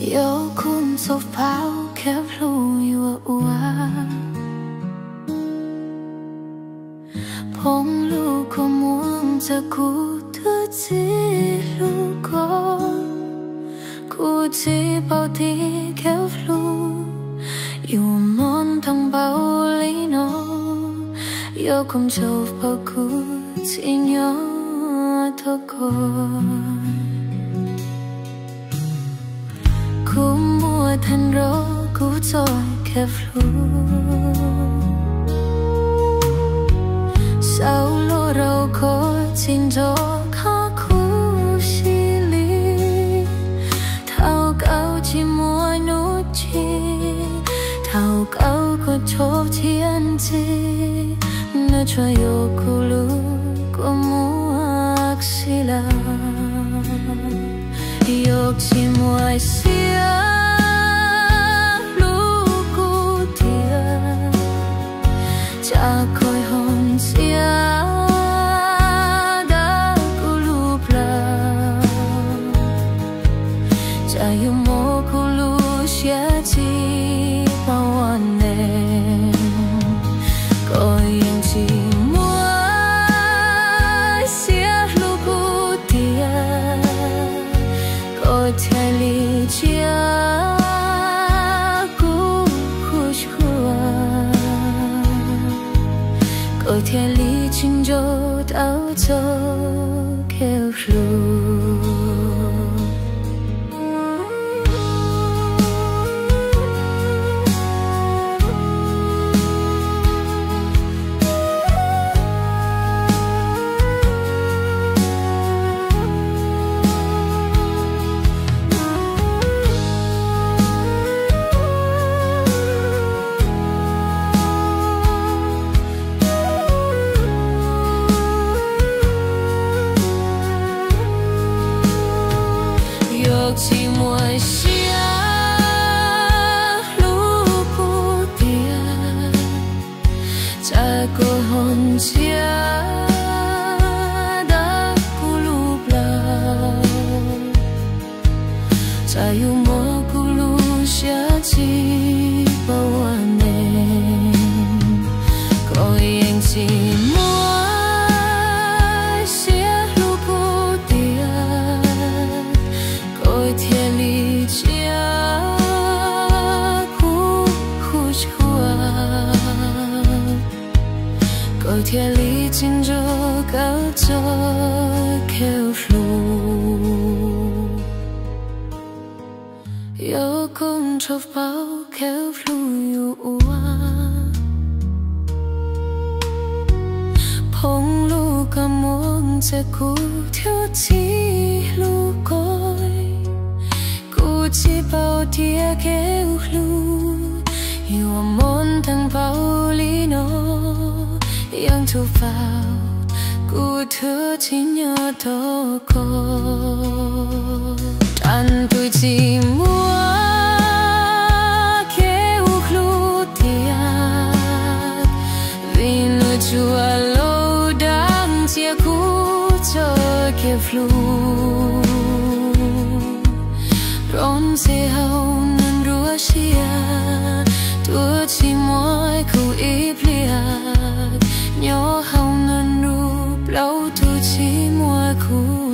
Yuav koom txog paub kev hlub yuav ua phooj lub kua muag ntawm kuv tus txiv hlub ko. Kuv tsis paub tias kev hlub yuav mob tag npaum li no, yuav koom txog paub kuv tsis nyob tos koj. Kuv muab tag nrho kuv txoj kev hlub xaus luag rau koj tsis nco qab khuv xim li. Thaum kawg tsis muaj hnub tsis, thaum kawg koj tso thiab ntxiv, nws tsuas yog kuv lub kua muag xwb lawm. Yog tsis muaj sia hlub kuv tiag, tsam koj ho ntxias tawm kuv lub plab, tsam yuav muab kuv lub siab tsis paub ua ntej. Koj yeej tsis muaj sia hlub kuv tiag, koj thiaj li ntxias kuv huv tshua, koj thiaj li tsis nco tau txoj kev hlub. Yog tsis muaj sia hlub kuv tiag, tsam koj ho ntxias tawm kuv lub plab, tsam yuav muab kuv lub siab tsis paub ua ntej. Koj yeej tsis muaj sia hlub kuv tiag, koj thiaj li ntxias kuv huv tshua, koj thiaj li tsis nco tau txoj kev hlub. Yuav koom txog paub kev hlub yuav ua phooj lub kua muag ntawm kuv tus txiv hlub ko. Kuv tsis paub tias kev hlub yuav mob tag npaum li no, yeej tsis paub kuv thiaj tsis nyob tos koj. Tab sis tsis muaj kev hlub tiag, vim nws tsuas los dag ntxias kuv txoj kev hlub. Pom ntxiv hauv nws nruab siab, tuaj tsis muaj kuv ib pliag, nyob hauv nws nruab plaub tuaj tsis muaj kuv